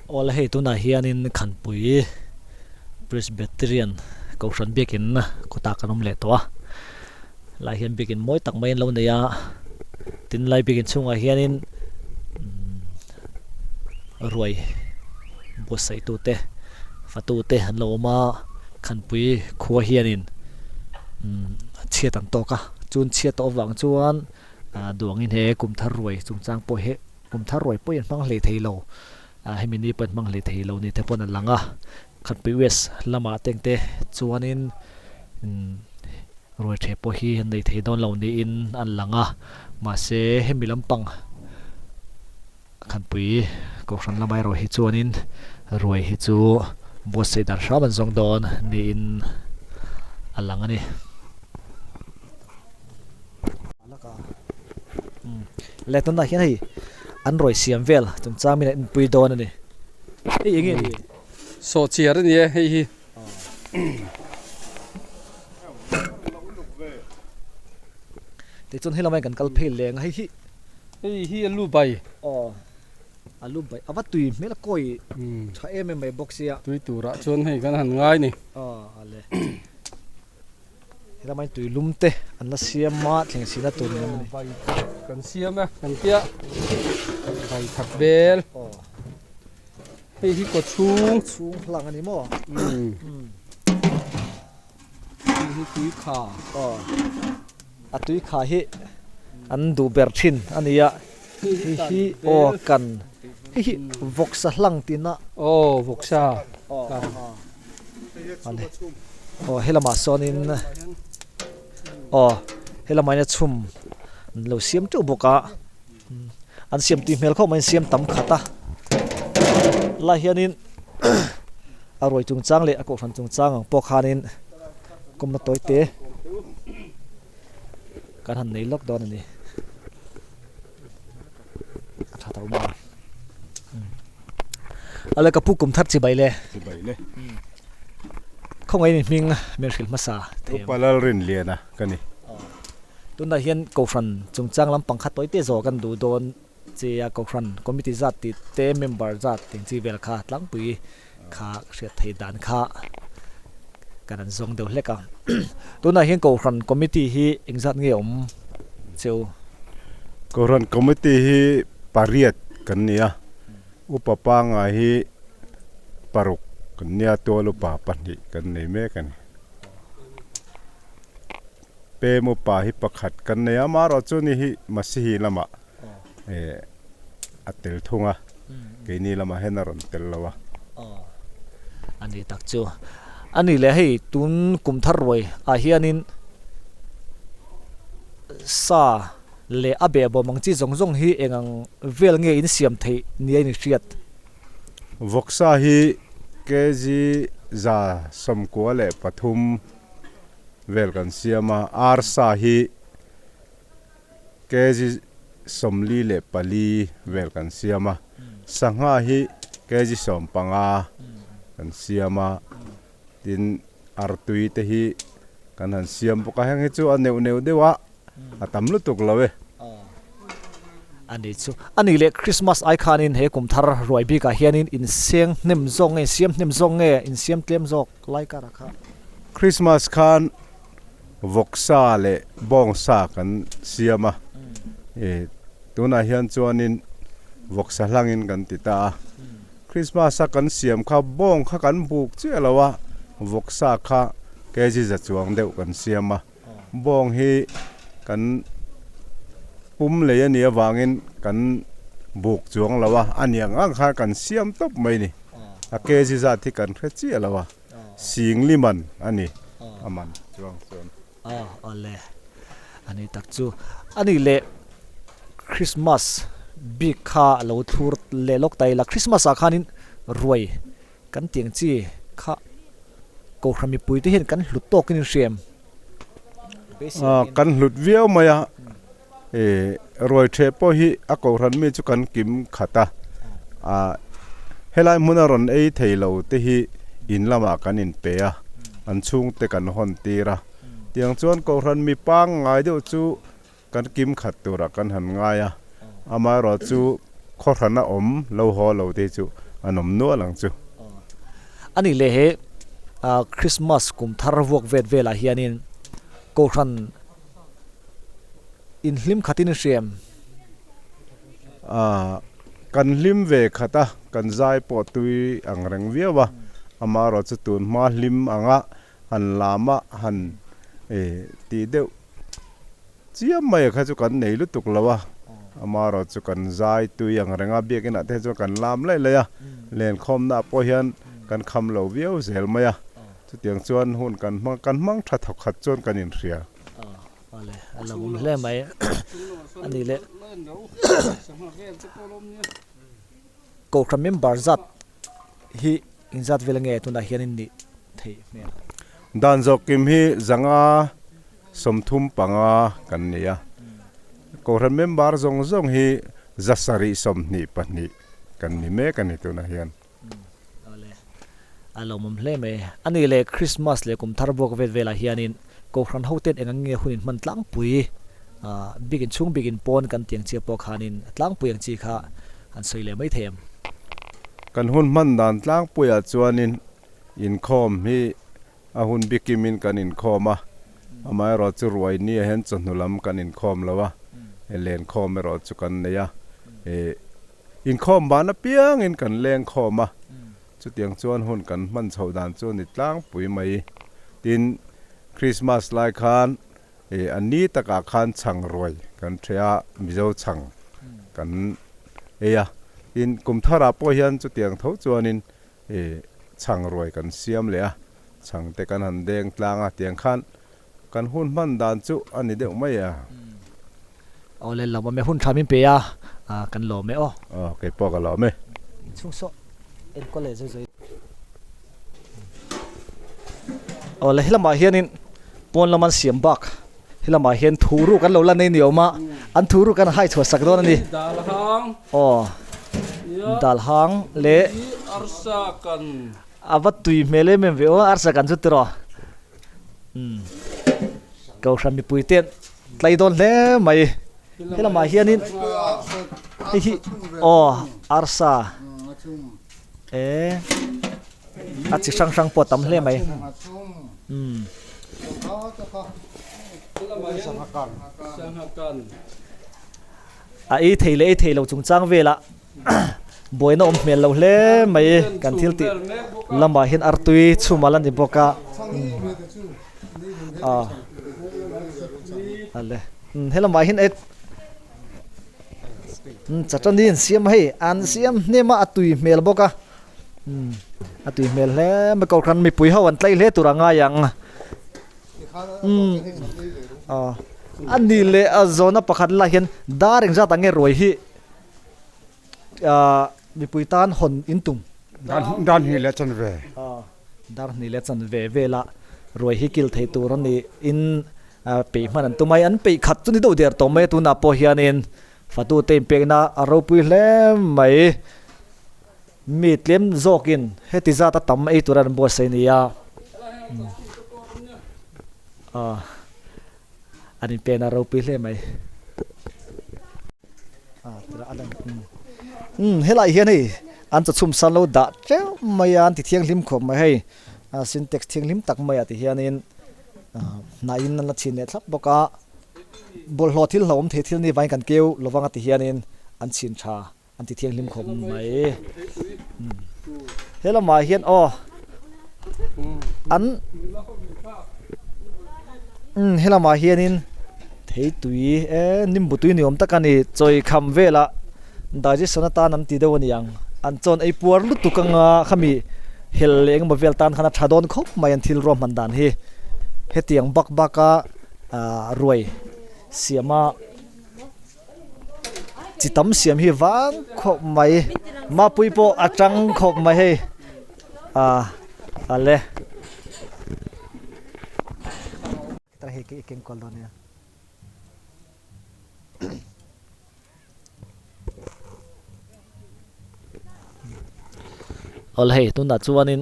Awle hei tunah hianin Khanpui Presbyterian Kohhran biakin kawtah kan awm leh tawh a, helaiah hian biakin mawi tak mai an lo nei a, tin lai biakin chhungah hianin ruai buatsaih tute fatu te an lo awm a, Khanpui khua hianin chhiat an tawk a, chun chhiat tawh avang chuan duangin he kum thar ruai chungchang pawh hi. Kum thar ruai pawhin hmang hlei thei lo, hemi ni pawhin hmang hlei thei lo ni te pawn a lang a, Khatpui West lamah te engte chuanin ruai ṭhe pawh hi an nei thei dawn lo niin an lang a, mahse hemi lampang Khatpui Kohhran lamah erawh hi chuanin ruai hi chu buatsaih dan hram an zawng dawn niin a lang a ni. Le tunah hian hei an rawi siam vel chungchang min en pui dawn a ni. Hei eng nge ni? Sawhchiar a ni e hei hi. Tichuan hei lamah hian kan kal phei leng a hei hi. Hei hi a lu bai. Aw a lu bai a va tui hmel a kawi tha em em mai bawk sia. Tui turah chuan hei kan han ngai ni. Aw a le. Helama tui lum te an la siam a thleng sihna tur ni awm a ni. Bai thak kan siam a kan tia bai thak bel hei hi kaw chhung chhung hlang a ni maw hei hi tui kha aw a tui kha hi an duh ber thin a ni a hei hi aw kan hei hi vawksa hlang tihna aw vawksa kan Aw helamah sawnin aw helamah hian a chhum an lo siam teuh bawk a an siam tui hmel khawp mai an siam tam khat a helaiah hianin a ruai chungchang leh a kohhran chungchang ang pawh khanin kawmna tawi te kan han nei lawk dawn a ni a tha tho mai a ale ka pu kum thar chi bai le chi bai le khawngaih ni hming min hrilh hmasa them upa lal rin lian a ka ni tunah hian kohhran chungchang lampang kha tawi te zawh kan duh dawn che a kohhran committee zat tih te member zat tih ang chi vel kha tlangpui kha hriat theih dan kha kan an zawng deuh hlek a tunah hian kohhran committee hi engzat nge awm cheu kohhran committee hi pariat kan ni a upa pangngai hi paruk kan nia tual upa pahnih kan nei mek a ni pem upa hi pakhat kan nei a amaherawhchu ni hi masihi lamah eh a tel thung a keini lamah hian a rawn tel lo a. Aw a ni tak chu a ni leh hei tun kum thar ruai ah hianin sa leh a beh bawm ang chi zawng zawng hi eng ang vel nge in siam theih nia in hriat. Vawksa hi kg 193 vel kan siam a, arsa hi. Kg 44 vel kan siam a, sangha hi kg 15 kan siam a, tin artui te hi kan han siam bawk a, heng hi chu a neuh neuh deuh a, a tam lutuk lo e. A ni chu. A ni leh Christmas ai khanin he kum thar ruai bikah hianin inseng hnem zawk nge, insiam hnem zawk nge, insiam tlem zawk lai karah kha. Christmas khan vawksa leh bawngsa kan siam a, ih tunah hian chuanin vawksa hlangin kan ti ta a, Christmas a kan siam kha bawng kha kan buk chiah lo a, vawksa kha kg za chuang deuh kan siam a, bawng hi kan pum lei a nih avangin kan buk chuang lo a, a ni ang ang khan kan siam tawp mai a ni, a kg zat hi kan hre chiah lo a. Singli man a ni a man chuang chuan. Aw awle a ni tak chu a ni leh Christmas bik kha a lo thlur leh lawk ta ila Christmas ah khanin ruai kan tih ang chi kha Kohhran mipui te hian kan hlut tawk in hriam Kan hlut viau mai a ruai theh pawh hi a Kohhran mi chu kan kim khat a helai hmuna rawn ei thei lo te hi in lamah kan inpe a an chhungte kan hawn tir a tiang chuan Kohhran mi pangngai deuh chu kan kim khat turah kan han ngai a amaherawhchu khawhrana awm lo haw lo te chu an awm nual ang chu. A nih leh he Christmas kum thar vuak vet velah hianin Kohhran inhlim khatin i hriam. Kan hlim ve khat a, kan zai pawh tui ang reng viau a, amaherawhchu tun hma hlim anga han lama han tih deuh chiam mai kha chu kan nei lutuk lo a, amaherawhchu kan zai tui ang reng a, biakinah te chuan kan lam laih laih a, lenkhawmnaah pawh hian kan kham lo viau zel mai a, chutiang chuan hun kan hmang kan hmang tha thawkhat chuan kan inhria. Awle a lo awm hle mai a ni le. Kohhran member zat hi engzat vel nge tunah hian in nih theih hmel? Dan zawhkim hi zanga 35 kan ni a, Kohhran member zawng zawng hi 722 kan ni mek a ni tunah hian. Awle, a lawmawm hle mai. A ni leh Christmas leh kum thar buak vet velah hianin Kohhran hoten eng ang nge hun in hman tlangpui bikin chhung bikin pawn kan tiang chiah pawh khanin tlangpui ang chi kha han sawi leh mai thei em? Kan hun hman dan tlangpuiah chuanin inkhawm hi a hun bikimin kan inkhawm a, amaherawh chu ruai nia hian chawhnu lam kan inkhawm lo a, lenkhawm erawh chu kan nei a. Inkhawm ban apiangin kan leng khawm a, chutiang chuan hun kan hman chhoh dan chu a ni tlangpui mai. Tin, Krismas lai khan ih a ni takah khan chhang ruai kan ṭheh a, Mizo chhang kan ei a. Tin, kum tharah pawh hian chutiang tho chuanin ih chhang ruai kan siam leh a, chhang te kan han deng tlang a, tiang khan Kan hun hman dan chu a ni deuh mai a. Awle lawm awm e, hun tha min pe a, kan lawm e aw. Aw, kei pawh ka lawm e. Inchhung saw enkawl leh zui zui. Awle helamah hianin pawn lam an siam bak helamah hian thu ruk an lo la nei ni awm a, an thu ruk an hai chhuah sak dawn a ni. Dal hang. Aw, dal hang leh. Arsa kan. A va tui hmel em em ve aw, arsa kan chu tiraw. Umm Kohhran mipui te tlai dawn hle mai helamah hianin hei hi aw arsa e a chi hrang hrang pawh a tam hle mai umm a ei thei leh ei thei lo chungchang velah. Buaina awm hmel lo hle mai kan thil tih lamah hian artui chhum ala ni bawk a ah ale helamah hian e chutney an siam a hei an siam hnem a a tui hmel bawk a a tui hmel hle mai kohhran mipui ho an tlai hle tur a ngai ang ah a ni leh a zawhna pakhat lah hian dar engzat ang nge ruai hi. Ahh mipui tan hawn in tum. Dar hnih leh chanve. Dar hnih leh chanve vela ruai hi kil thei tur a ni in peih hman an tum a, an peih khat chu ni deuh der tawh mai a tunah pawh hianin fatute inpekna a ropui hle mai. Mi tlem zawkin heti zat a tam ei tur an buatsaih a ni a. Ahh. An inpen a ropui hle mai. Umm helai hian hei an chawchhum san lo dah teuh mai a an ti thianghlim khawp mai hei sintex thianghlim tak mai ah ti hianin hnah in an la chhin leh thlap bawk a bawlhhlawh thil hlauhawm thei thil ni vangin kan keu lovang a ti hianin an chhin tha. An ti thianghlim khawp mai. He lamah hian aw an umm he lamah hianin theitui e nimbu tui ni awm tak a ni chawi kham velah digestion atan an ti deuh a ni ang an chawn ei puar lutuk anga khami hel leh engemaw vel tan khan a tha dawn khawp mai an thil ruahman dan hi hetiang bak baka ah ruai siama. Chi tam siam hi vang khawp mai mapui pawh a tang khawp mai hei ah ale awle hei tunah chuanin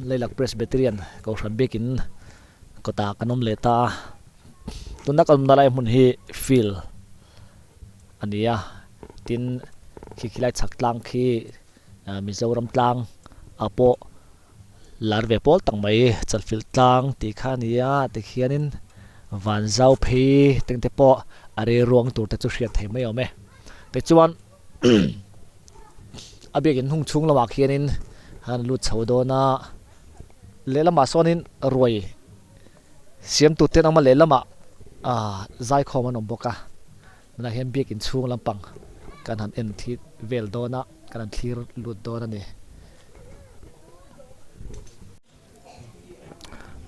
Leilak Presbyterian Kohhran biakin kawtah kan awm leh ta a, tuna kan awmna lai hmun hi field a ni a, tin khi khilai chhak tlang khi Mizoram tlang ah pawh lar ve pawl tak mai Chalfilh tlang tih kha a ni a tikhianin Vanzau phei teng te pawh a rei ruang tur te chu hriat thei mai awm e. Tichuan a biakin hnung chhung lamah khianin han lut chho dawn a, lehlamah sawnin ruai siamtu te an awm a, lehlamah ah zaikhawm an awm bawk a, tunah hian biakin chhung lampang kan han en thli vel dawn a, kan han thlir lut dawn a ni.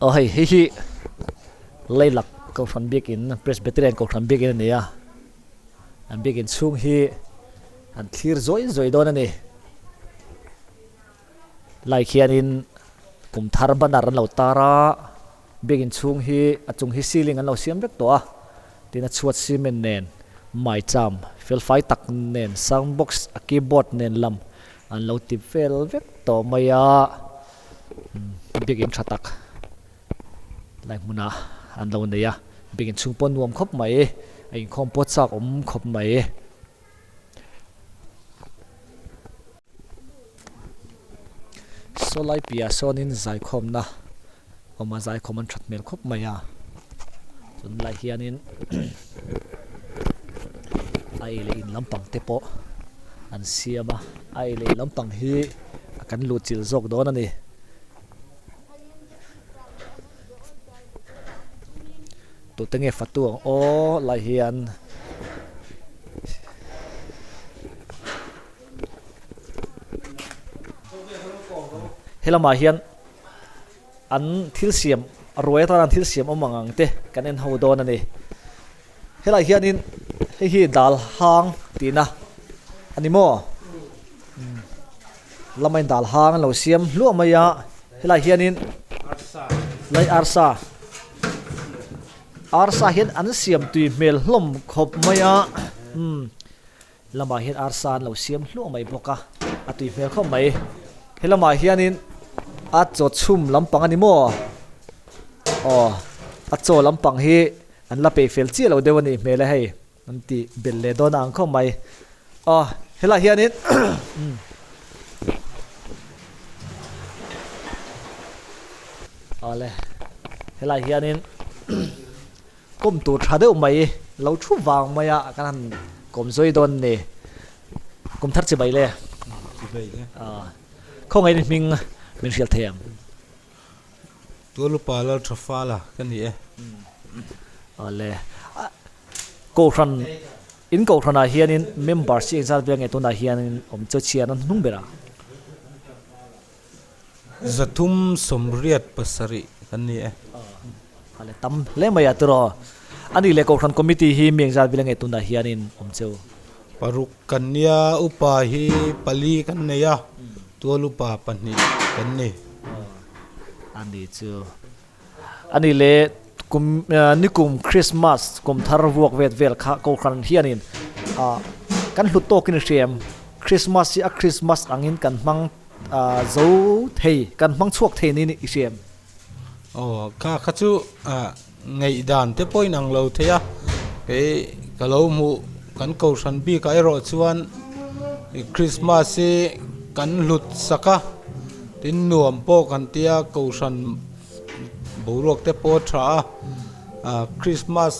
Aw hei hei hi Leilak Kohhran biakin Presbyterian Kohhran biakin a ni a, an biakin chhung hi an thlir zawi zawi dawn a ni. Lai khianin kum thar banner an lo tar a, biakin chhung hi a chung hi ceiling an lo siam vek tawh a, tin a chhuat cement nen maicham felfai tak nen sound box a keyboard nen lam an lo ti vel vek tawh mai a, biakin tha tak lai hmunah an lo nei a, biakin chhung pawh nuam khawp mai, a inkhawm pawh chak awm khawp mai. Saw lai piahah sawnin zaikhawmna awm a zaikhawm an that hmel khawp mai a chuan lai hianin a ei leh in lampang te pawh an siam a a ei leh in lampang hi kan luh chilh zawk dawn a ni. Tute nge fatu ang aw lai hian helamah hian an thil siam ruai atana an thil siam awm ang ang te kan en ho dawn a ni helaiah hianin hei hi dal hang tihna a ni maw lama in dal hang an lo siam hluah mai a helaiah hianin lai arsa arsa hian an siam tui hmel hlawm khawp mai a umm lamah hian arsa an lo siam hluah mai bawk a a tui hmel khawp mai he lamah hianin a chaw chhum lampang a ni maw aw a chaw lampang hi an la peih fel chiah lo deuh a nih hmel a hei. An tih belh leh dawn a ang khawp mai. Aw helaiah hianin awle helaiah hianin kawm tur tha deuh mai lo thu vang mai a kan han kawm zawi dawn a ni. Kum thar chi mai le. Aw khawngaih in hming min hriat thei ang. Tualupa Lalthafala ka ni e. Awle. Kohhran, in kohhranah hianin member chi engzat vel nge tunah hianin awm chu chhiar an hnung ber a? 387 kan ni e. Awle, tam hle mai a tiraw. A nih leh kohhran committee hi mi engzat vel nge tunah hianin awm cheu? Paruk kan nia, upa hi pali kan nei a, tualupa pahnih kan ni. A ni chu. A ni le, kum nikum Christmas kum thar vuak vet vel kha Kohhran hianin kan hlut tawkin i hria em? Christmas hi a Christmas angin kan hmang zo thei, kan hmang chhuak thei niin i hria em? Aw, kha kha chu ngaihdan te pawh in ang lo thei a, kei ka lo hmuh kan Kohhran bikah erawh chuan Christmas hi kan hlut sak a, tin nuam pawh kan tia Kohhran boruak te pawh a tha a, Christmas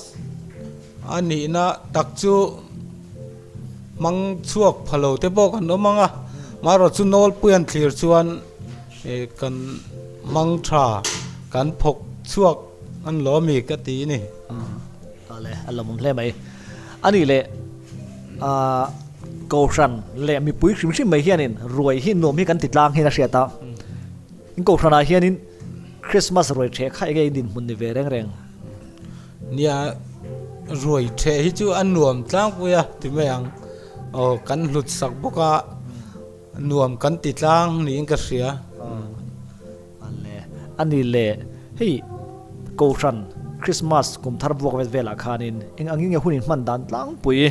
a nihna tak chu hmang chhuak pha lo te pawh kan awm ang a, amaherawhchu chu nawlpui an thlir chuan. Ih kan mang tha kan phawk chhuak an lo ami ka ti ni. Awle a lawmawm hle mai. A nih leh ah Kohhran leh mipui hrim hrim mai hianin ruai hi nuam hi kan ti tlang hian a hriat a. In Kohhranah hianin Christmas ruai theh kha enge in dinhmun ni ve reng reng? Nia ruai theh hi chu a nuam tlangpui a ti mai ang. Aw kan hlut sak bawk a. Nuam kan ti tlang niin ka hria. Ale, a ni le, hei Kohhran Christmas kum thar vuak vet velah khanin eng angin nge hun inhman dan tlangpui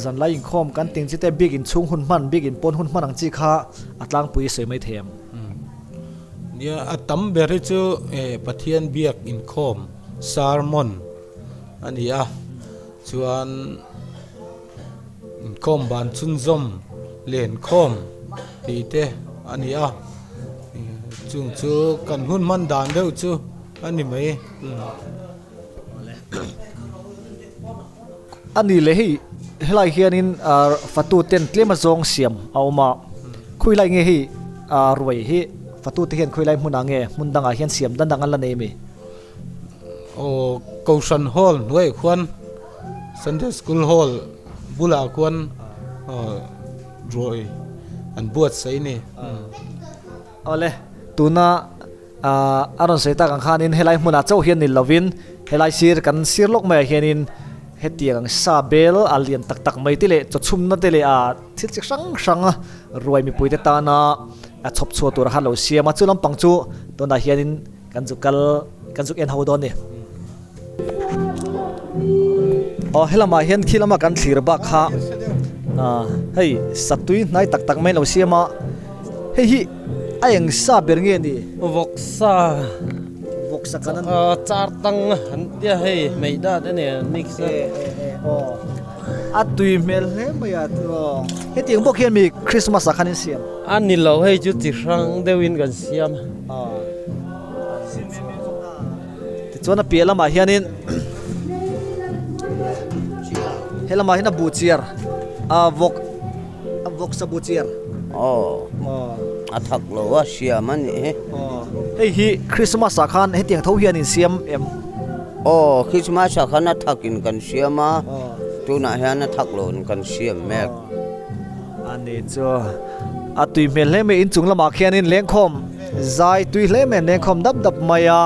zanlai inkhawm kan ting chi te bik inchhung hun hman bik inpawn hun hman ang chi kha a tlangpui sawi mai thei ang. Nia, a tam ber hi chu Pathian biak inkhawm sermon a ni a, chuan. Inkhawm ban chhunzawm lenkhawm. tih te a ni a, chung chu kan hun hman dan deuh chu a ni mai. A ni leh hei helai hianin fatu ten tlem a zawng siam a awm a, khawilai nge hei ruai hi fatu te hian khawilai hmunah nge hmun dangah hian siam dan dang an la nei ami? Aw Kohhran Hall hnuaiah khuan Sunday School Hall bulah khuan ruai an buatsaih a ni. Awle tuna a rawn sawi tak ang khanin helai hmunah chauh hian ni lovin helai sir kan sir lawk maiah hianin hetiang sa bel a lian tak tak mai te leh chaw chhumna te leh a thil chi hrang hrang ruai mipuite tana a chhawp chhuah tur kha a lo siam a chu lampang chu tunah hianin Kan zuk kal kan zuk en ho dawn ni. Aw helamah hian khi lama kan thlir bak kha ah hei satui hnai tak tak mai lo siam a hei hi a eng sa ber nge ni? Vawksa Vawksa kan an char tang an tia hei meida te nen mix a. Aw a tui hmel hle mai a aw hetiang bawk hian mi Christmas ah khan in siam. A ni lo hei chu chi hrang deuhin kan siam. Tichuan a piah lamah hianin he lamah hian a buh chiar a vawk a vawk sa buh chiar aw a thak lo a siam a nih hi hei hi Christmas ah khan hetiang tho hian in siam em aw Christmas ah khan a thak in kan siam a tunah hian a thak lo in kan siam mek a ni chu a tui hmel hle mai inchung lamah khianin lengkhawm Zai tui hle mai an lengkhawm dap dap mai a.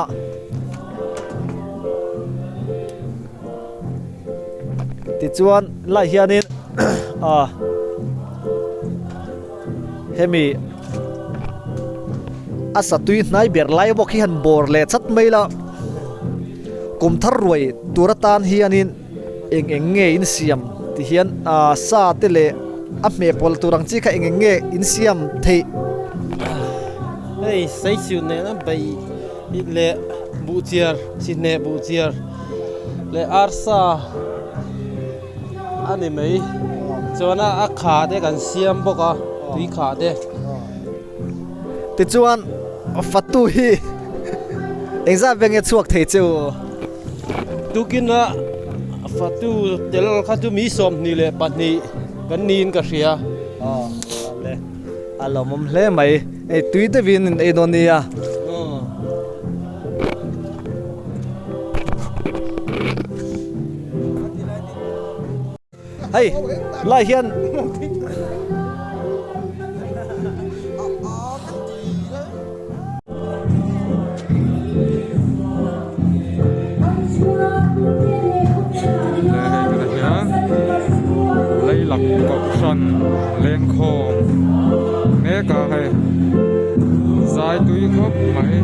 Tichuan lai hianin ah hemi a satui hnai ber lai bawk hi han bawr leh chat mai la kum thar ruai tur atan hianin eng eng nge in siam ti hian ah sa te leh a hmeh pawlh tur ang chi kha eng eng nge in siam theih. Hei saisiu nena bei leh buhchiar chihne buhchiar leh arsa a ni mai chuan a kha te kan siam bawk a tui kha te. Tichuan fatu hi engzat vel nge chhuak thei che u? Tukina fatu tel kha chu mi 22 kan niin ka hria. Aw le a lawmawm hle mai hei tui deuhin in ei dawn nia. Hei lai hian Leilak kohhran lengkhawm mek a hei zai tui khawp mai.